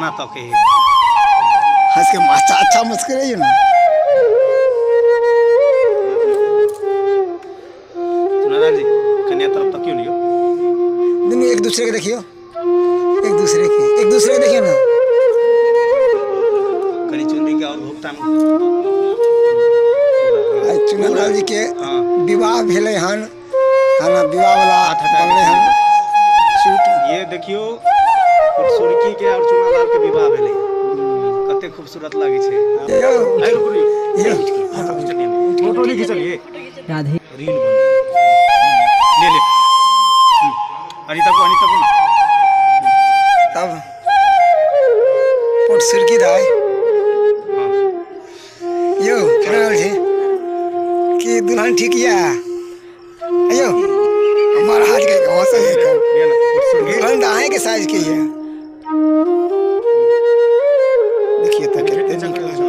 एना तके हंस के अच्छा अच्छा मुस्कुराइए ना। चुनालाल जी कन्या तरफ तकियो नहीं हो, दोनों एक दूसरे के देखियो, एक दूसरे के देखियो ना। कनी चुनरी के और भुगतान चुनालाल जी के विवाह भेलै हन, हाँ विवाह वाला बनलै हन सूट। ये देखियो सुर्खी के और चुनालाल के विवाह भेलै, कते खूबसूरत लागै छै। फोटो नहीं खिंचलिए, राधे रील बन ले ले। अनिता को तब पोट सुर्खी दाई यो चुनालाल जी कि दुल्हन ठीक या यो हमारा हाथ के हंस है, दुल्हन तो आए के साइज की है। देखिए तो कितने निक लगे।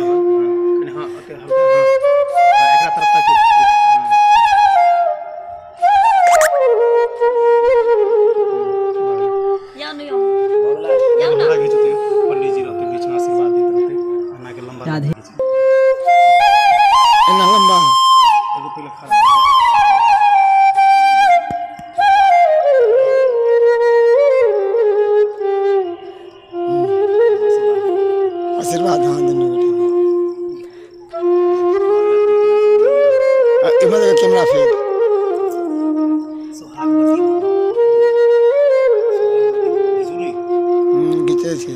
हां ओके हल्का, हां एकरा तरफ तक। या न यो या न खींचते पंडित जी रहते बीच में आशीर्वाद देते रहते। अन्ना के लंबा राधे एना लंबा एगो पहले खड़ा आशीर्वाद। हाँ दोनों इधर कैमरा फेर घिचे छी।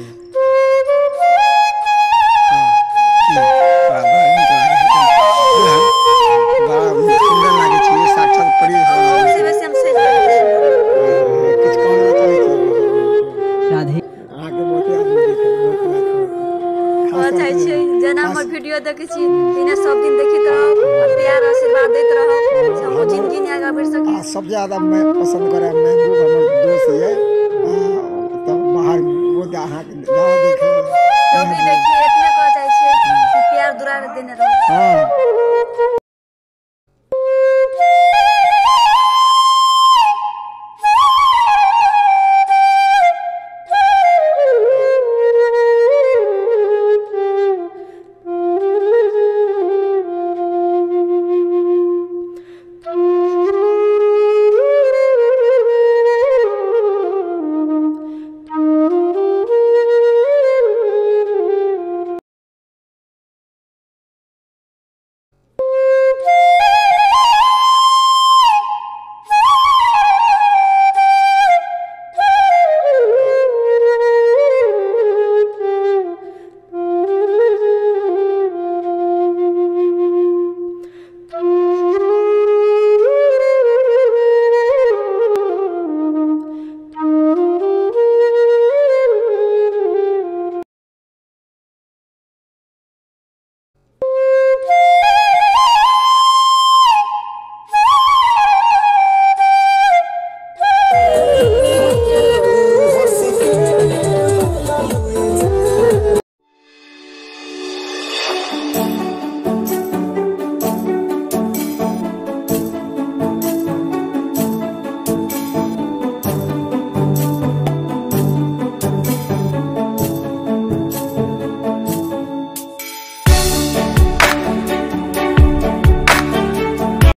हाँ बड़ा नीक लागे छै, बड़ा सुंदर लागे छै, साक्षात परी। किछु कहना चाहै छी? राधे अहाँके बहुते आदमी देखै, बहुत चाहै छियै जेना हमर वीडियो देखै छी तेना सब दिन देखैत रहब, प्यार आशीर्वाद दैत रहब, हमहूँ जिंदगी में आगाँ बढ़ि सकी। सबसे ज्यादा मैं पसंद करे महबूब